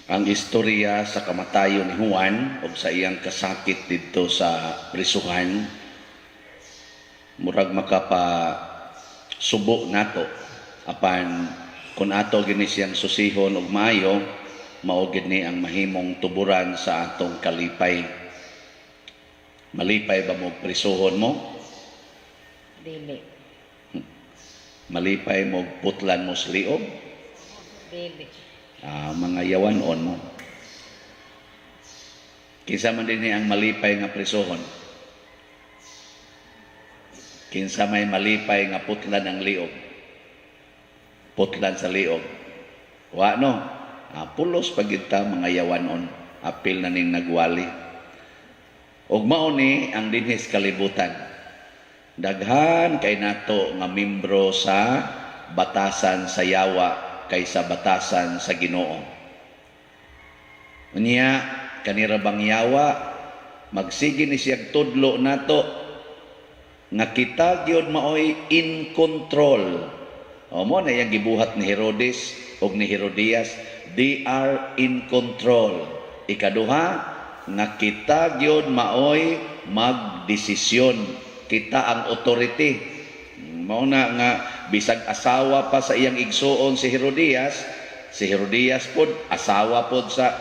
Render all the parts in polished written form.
Ang istorya sa kamatayon ni Juan ug sa iyang kasakit didto sa prisuhan murag makapa subo nato, apan kung ato gini siyang susihon og maayo, mao gid ni ang mahimong tuburan sa atong kalipay. Malipay ba mo prisuhon mo? Dili. Malipay mo putlan mo sa liog? Dili. Ah, mga yawanon mo. Kinsa man dinhi ang malipay nga prisuhon? Kinsa may malipay nga putlan ang liog? Putlan sa liog. Wa, no? Ah, pulos pa gyud ta, mga yawanon. Apil na ning nagwali. Ug mao ni ang dinhi sa kalibutan. Daghan kay nato nga membro sa batasan sa yawa kaysa batasan sa Ginoo. Unya, kanira bang yawa, magsige ni siyang tudlo nato nga kita gyud maoy in control. O mao na iyang gibuhat ni Herodes ug ni Herodias, they are in control. Ikaduha, nga kita gyud maoy magdesisyon. Kita ang authority. Mao na nga bisag asawa pa sa iyang igsuon si Herodias, si Herodias pod asawa pod sa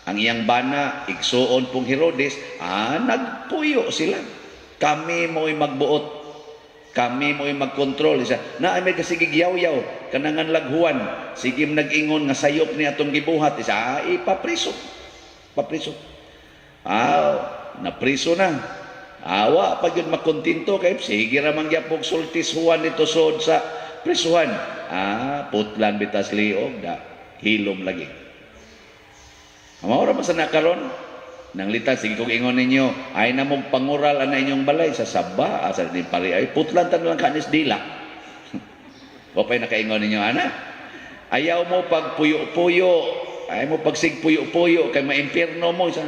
ang iyang bana, igsuon pong Herodes, nagpuyo sila. Kami mo'y magbuot. Kami mo'y magkontrol. Isa, na ay may kasigig yaw-yaw, kanangan laghuan. Sige, nag-ingon nga sayop ni atong gibuhat. Isa, ipapriso. Papriso. Napriso na. Awa pa gyud makontento kay sige ra man gyapog sulti si Juan dito sod sa prisuhan. Putlan bitas liog da. Hilom lagi. Mao ra man sa nakaron. Nanglitan, sige kong ingon ninyo, ay na mong pangural ana inyong balay sa saba, asa din pare ay putlan tan lang kanis dila. Wa pa'y nakaingon ninyo ana. Ayaw mo pag puyo-puyo, ayaw mo pag sigpuyo-puyo kay maimpierno mo sa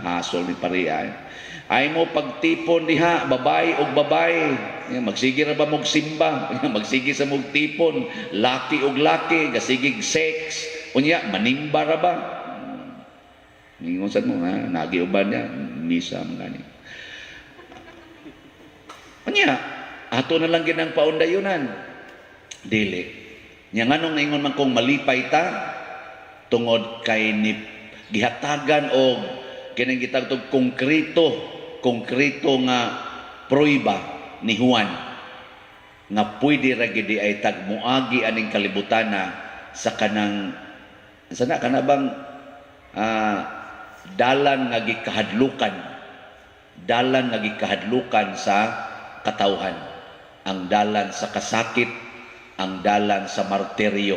hasol ni pare ay. Ay mo pagtipon diha, babay og babay. Magsige ra ba mog simba? Magsige sa mog tipon, laki og laki, gasigig sex. Unya manimba ra ba? Ningon sad mo ha, nagiuban niya, misa mga gani. Unya, ato na lang ginang paundayunan. Dili. Nya nganong ingon man kong malipay ta tungod kay ni gihatagan og kining gitawag konkreto, konkreto nga prueba ni Juan nga pwede ra gid ay tagmuagi aning kalibutana sa kanang sana kana bang dalan nga gikahadlukan, dalan nga gikahadlukan sa katawhan, ang dalan sa kasakit, ang dalan sa martiryo.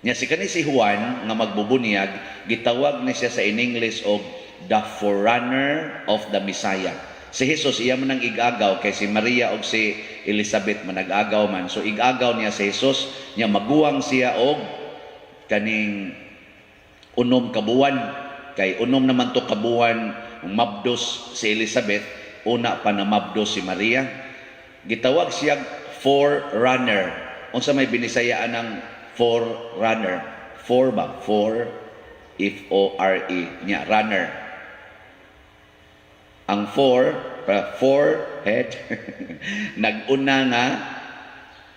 Nya si kani si Juan nga magbubunyag, gitawag ni siya sa in English og the forerunner of the Messiah. Si Jesus iya man ang igagaw kay si Maria og si Elizabeth man nag-agaw man. So igagaw niya si Jesus, nya maguwang siya og kaning 6 ka buwan, kay 6 naman to kabuwan mabdos si Elizabeth, una pa na mabdos si Maria. Gitawag siya forerunner. Unsa may binisayaan ng forerunner? Four ba? Four, F O R E nya runner. Ang four, four head, nag-una nga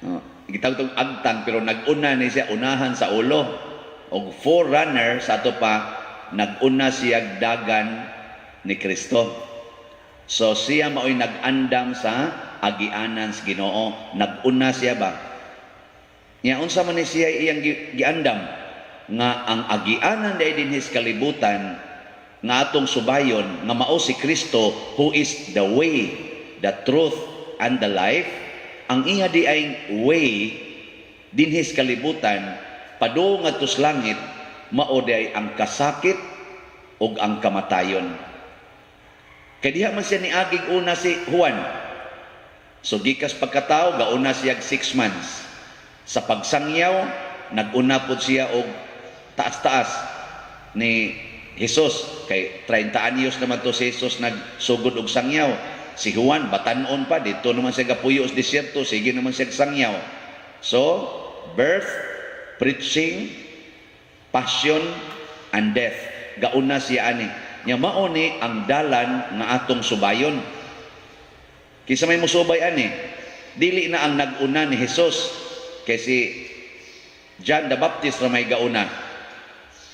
oh, gitawag tong agtang pero nag-una ni siya, unahan sa ulo. Og forerunner sa ato pa, nag-una siya dagan ni Kristo. So siya mao'y nag-andam sa agianan sa Ginoo. Nag-una siya ba? Nya unsa man ni siya iyang giandam? Nga ang agianan dai dinhi sa kalibutan nga atong subayon nga mao si Kristo, who is the way, the truth and the life. Ang iya di ay way dinhi sa kalibutan padung ngadto sa langit mao di ay ang kasakit ug ang kamatayon. Kay diha man siya niagig una si Juan. So gikas pagkatao, gauna siya 6 months. Sa pagsangyaw, nag-una pod siya og taas-taas ni Jesus. Kay 30 anyos naman to si Jesus nagsugod og sangyaw. Si Juan, batanon pa, dito naman siya gapuyo sa disyerto, sige naman siya sangyaw. So, birth, preaching, Passion and death. Gauna siya ani. Nya mao ni ang dalan nga atong subayon. Kinsa may musubay ani? Dili na ang nag-una ni Jesus kay si John the Baptist ra may gauna.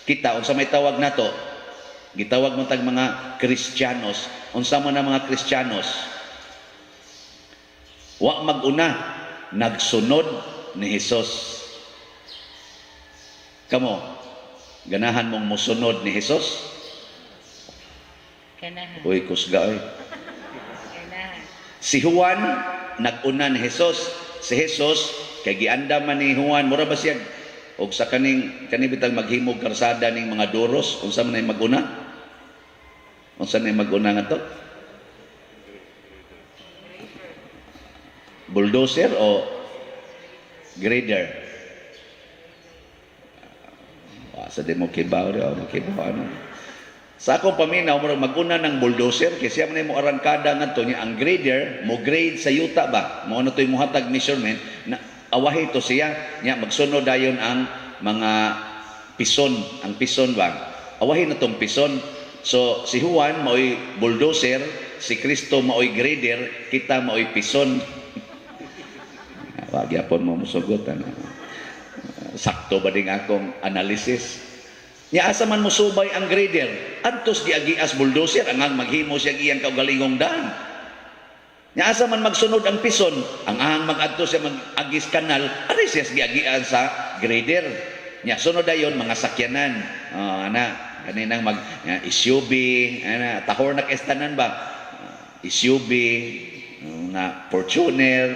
Kita, unsa may tawag nato? Gitawag mo tag mga Kristiyanos. Unsa man ang mga Kristiyanos? Wa mag-una, nagsunod ni Jesus. Kamo, ganahan mong musunod ni Jesus? Ganahan. Uy, kusga oy. Ganahan. Si Juan, nag-una ni Jesus. Si Jesus, kay gianda man ni Juan, mura ba siya og sa kaning kani bitang maghimog karsada ning mga duros, unsa man ay mag-una? Unsa man ay mag-una nga to? Bulldozer o grader? Ah, sa di mo kibaw di, o makibaw ano. Sa akong paminaw, murag mag-una ng bulldozer kay siya man ay mo arangkada ngadto niya. Ang grader mo grade sa yuta ba, mo ano to'y muhatag measurement na awahi to siya. Nya magsunod dayon ang mga pison, ang pison ba, awahi na tong pison. So si Juan maoy bulldozer, si Kristo maoy grader, kita maoy pison. Wa gyapon mo musugot ana. Sakto ba ding akong analysis? Nya asa man musubay ang grader? Antos giagias bulldozer ang ang maghimo siya iyang kaugalingong daan. Nya asa man magsunod ang pison? Ang ang magadto siya mag-agis kanal, ari siya giagian sa grader. Nya sunod dayon mga sakyanan. Oh, ana kaninang mag nya, SUV, ana tahor na kestanan ba? SUV, nga Fortuner,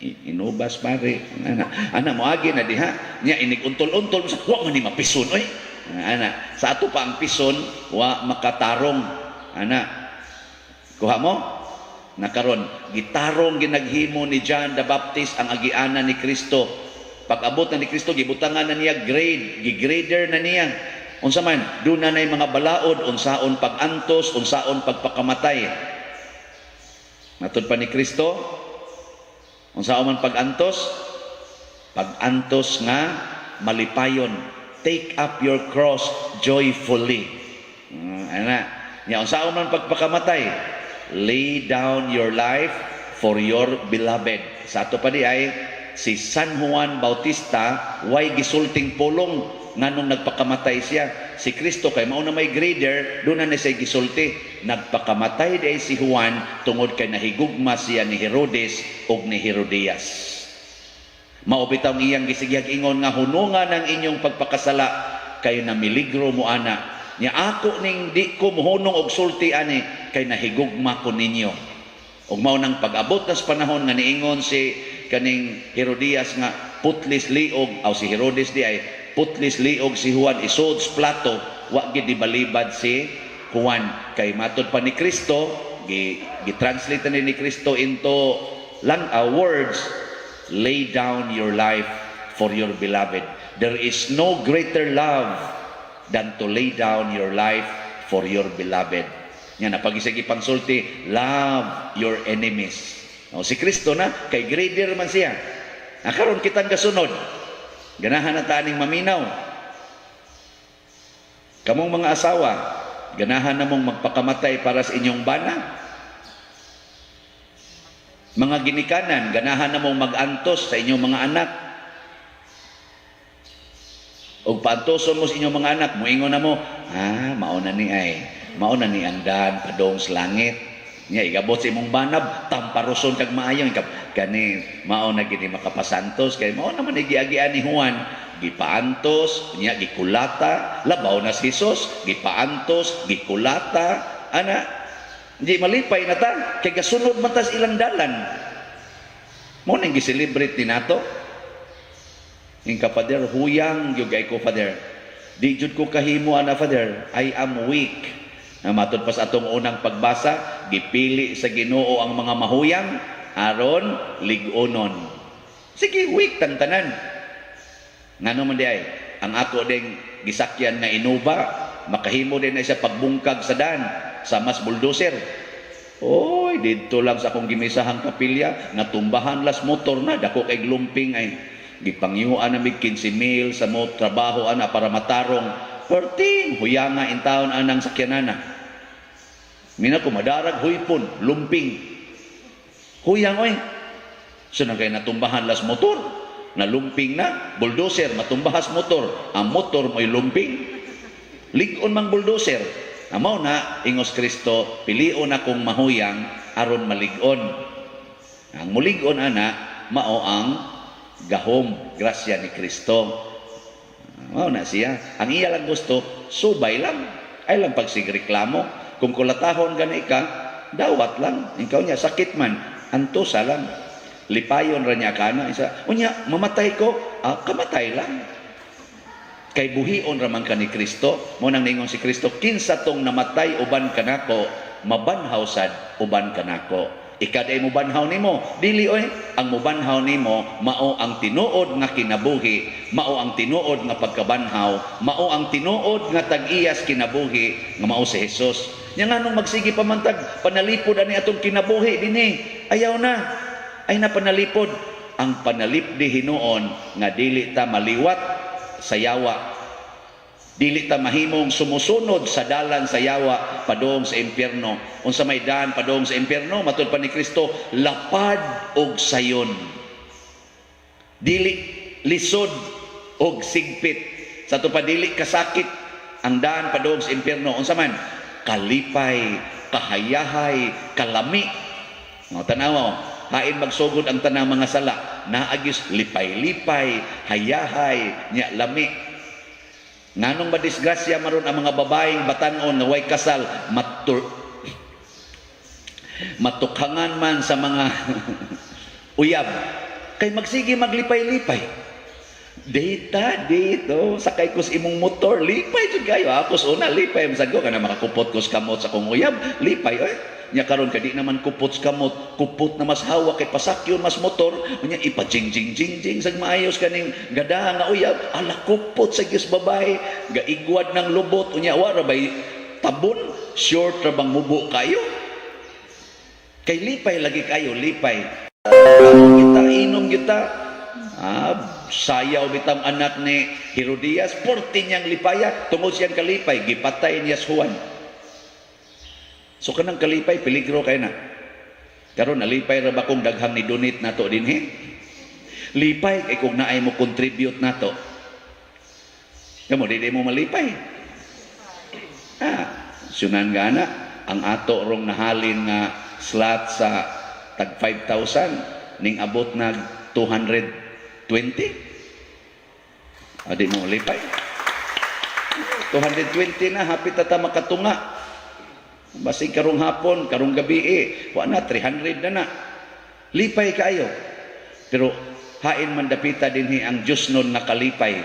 inubas pare, ana ana moagi na diha. Nya inig untol-untol sa wa man ni mapison oy. Ana sa ato pa ang pison wa makatarong ana. Kuha mo nakaron, gitarong ginaghimo ni John the Baptist ang agianan ni Kristo. Pag-abot na ni Kristo, gibutangan na niya grade, gigrader na niya. Unsa man duna nay mga balaod, unsaon pag-antos, unsaon pagpakamatay. Matud pa ni Kristo, unsaon man pag-antos? Pag-antos nga malipayon. Take up your cross joyfully. Ana. Nya unsaon man pagpakamatay? Lay down your life for your beloved. Sa ato pa di ay si San Juan Bautista way gisulting pulong nganong nagpakamatay siya. Si Kristo kay mao na may grader, doon na ni siya gisulti. Nagpakamatay di si Juan tungod kay nahigugma siya ni Herodes ug ni Herodias. Mao bitaw ang iyang gisigihag ingon nga hunungan ang inyong pagpakasala kay namiligro mo ana. Nya ako ning di ko mohunong og sulti ani kay nahigugma ko ninyo. Ug mao nang pag-abot nas panahon nga niingon si kaning Herodias nga putlis liog, aw si Herodes di ay putlis liog si Juan, isod sa plato, wa gid balibad si Juan kay matod pa ni Kristo, gi gi-translate na ni Kristo into lang words, lay down your life for your beloved. There is no greater love than to lay down your life for your beloved. Nga napagisigi pangsulti, love your enemies. O, si Kristo na, kay grader man siya. Karon kitang kasunod. Ganahan na taning maminaw. Kamong mga asawa, ganahan na mong magpakamatay para sa inyong bana. Mga ginikanan, ganahan na mong mag-antos sa inyong mga anak. Og paantoson mo sa inyong mga anak, moingon na mo, ah, mao na ni ay, mao na ni ang daan padong sa langit. Nya igabot sa imong banab, tamparoson kag maayo ikaw. Kani mao na gini makapasantos kay mao naman ni giagian ni Juan, gipaantos, nya gikulata, labaw na si Jesus, gipaantos, gikulata, ana di malipay na ta kay gasunod man tas ilang dalan. Mo nang gi-celebrate ni nato. Ingka, "Father, huyang gyud kay ko, Father. Di jud ko kahimo ana, Father. I am weak." Na matod pa sa atong unang pagbasa, gipili sa Ginoo ang mga mahuyang aron lig-onon. Sige, weak tang tanan. Ngano man di ay, ang ako ding gisakyan nga Innova, makahimo din na siya pagbungkag sa dan sa mas bulldozer. Oy, didto lang sa akong gimisahang kapilya, natumbahan las motor na, dako kay glumping ay. Gipangyuan na mig 15 mil sa mo trabaho ana para matarong. Perting huyanga in taon anang sakyanana. Mina ko madarag huypon, lumping. Huyang oy. So nang kay natumbahan las motor, nalumping na, bulldozer, matumbahas motor. Ang motor mo'y lumping. Lig-on mang bulldozer. Amaw na, ingos Kristo, pilion akong mahuyang aron malig-on. Ang mulig-on ana, mao ang gahom, grasya ni Kristo. Mao na siya. Ang iya lang gusto, subay lang. Ay lang pagsigreklamo. Kung kulatahon gani ka, dawat lang. Ikaw niya, sakit man, antosa lang. Lipayon ra niya kana. Isa, unya, mamatay ko, ah, kamatay lang. Kay buhion ra man ka ni Kristo. Mo nang ningon si Kristo, kinsa tong namatay uban kanako, mabanhaw sad uban kanako. Ikaw day mobanhaw nimo, dili oy. Ang mobanhaw nimo mao ang tinuod nga kinabuhi, mao ang tinuod nga pagkabanhaw, mao ang tinuod nga tag-iyas kinabuhi nga mao si Jesus. Nya nganong magsige pa man tag panalipod ani atong kinabuhi dinhi? Ayaw na. Ay na panalipod. Ang panalipdi hinuon nga dili ta maliwat sa yawa. Dili ta mahimong sumusunod sa dalan sa yawa padung sa impyerno. Unsa may daan padung sa impyerno? Matud pa ni Kristo, lapad og sayon. Dili lisod og sigpit. Sa ato pa, dili kasakit ang daan padung sa impyerno. Unsa man? Kalipay, kahayahay, kalami. Mga tanawa, hain magsugod ang tanang mga sala, naagis lipay-lipay, hayahay, nya lami. Nganong madisgrasya maron ang mga babaeng batanon nga way kasal, matur matukhangan man sa mga uyab kay magsige maglipay-lipay. Data dito, sakay ko sa imong motor, lipay jud kayo. Ako sa una, lipay man sad ko kana makakupot ko sa kamot sa akong uyab, lipay oy. Nya karon kay di naman kupot sa kamot, kupot na mas hawak kay pasakyon mas motor, nya ipa jing jing jing jing sag maayos kaning gadaha nga uyab, ala kupot sa gyud babae, gaigwad ng lubot, unya wa ra bay tabon, short ra bang mubo kayo. Kay lipay lagi kayo, lipay. Kaon kita, inom kita. Ah, sayaw bitang anak ni Herodias, porti niyang lipaya, tungod siyang kalipay, gipatay niya si Juan. So kanang kalipay, peligro kay na. Karon nalipay ra ba kung daghang ni donate nato dinhi? Lipay kay kung naay mo contribute nato. Kamo di mo malipay. Ah, sunan gana ang ato rong nahalin nga slot sa tag 5,000 ning abot nag 220. Ah, di mo lipay. 220 na, hapit ta makatunga. Basig karong hapon, karong gabi eh, wa na, 300 na na. Lipay kayo. Pero hain man dapita dinhi ang Diyos nun nga kalipay.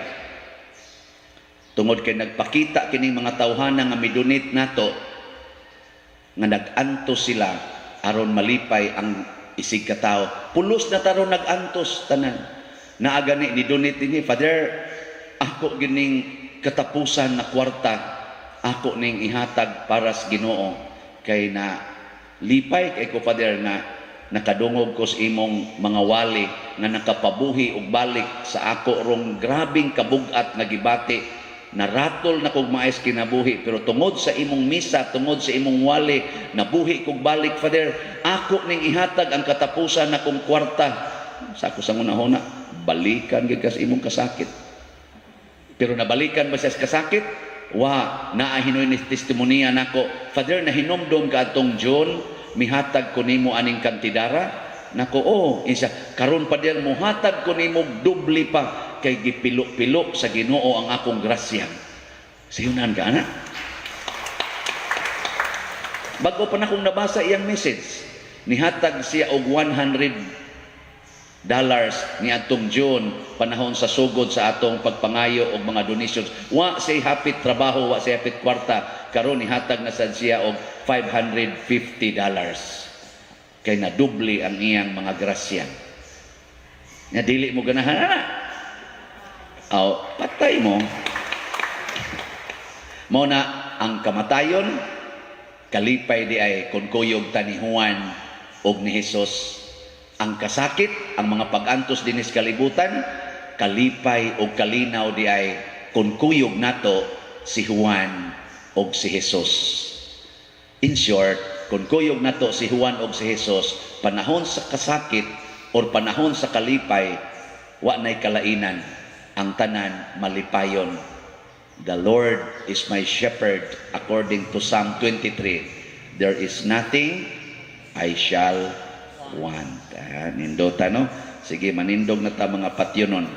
Tungod kay nagpakita kining mga tawhana nga midonate nato nga nag-antos sila aron malipay ang isig katao. Pulos na taron nag-antos tanan. Naa gani ni donate dinhi, "Father, ako gining katapusan na kwarta ako ning ihatag para sa Ginoo kay na lipay kay ko, Father, nga nakadungog ko sa imong mga wali nga nakapabuhi og balik sa ako rong grabing kabugat nga gibati. Naratol na kog maayos kinabuhi, pero tungod sa imong misa, tungod sa imong wali, nabuhi kog balik. Father, ako ning ihatag ang katapusan na kong kwarta." Sa ako sa unahuna, balikan gyud ka sa imong kasakit. Pero nabalikan ba siya sa kasakit? Wa, naa hinuoy ni testimonya nako. "Father, nahinumdom ka atong June, mihatag ko nimo aning kantidara?" Nako, "Oh." Isa, "Karon pa diyan muhatag ko nimo doble pa kay gipilo-pilo sa Ginoo ang akong grasya." Sayunan ka ana. Bago pa na kong nabasa iyang message, nihatag siya og $100 ni atong June, panahon sa sugod sa atong pagpangayo og mga donations. Wa siya hapit trabaho, wa siya hapit kwarta. Karon nihatag na sad siya og $550. Kay nadoble ang iyang mga grasya. Nga dili mo ganahan ana. Aw, patay mo. Mao na ang kamatayon, kalipay di ay kung kuyog ta ni Juan og ni Jesus. Ang kasakit, ang mga pag-antos dinis kalibutan, Kalipay o kalinaw di ay kung kuyog nato si Juan og si Jesus. In short, kung kuyog nato si Juan og si Jesus, panahon sa kasakit or panahon sa kalipay, wa nay kalainan. Ang tanan malipayon. The Lord is my shepherd, according to Psalm 23. There is nothing I shall want. Ah, nindota, no? Sige, manindog na ta, mga patyonon.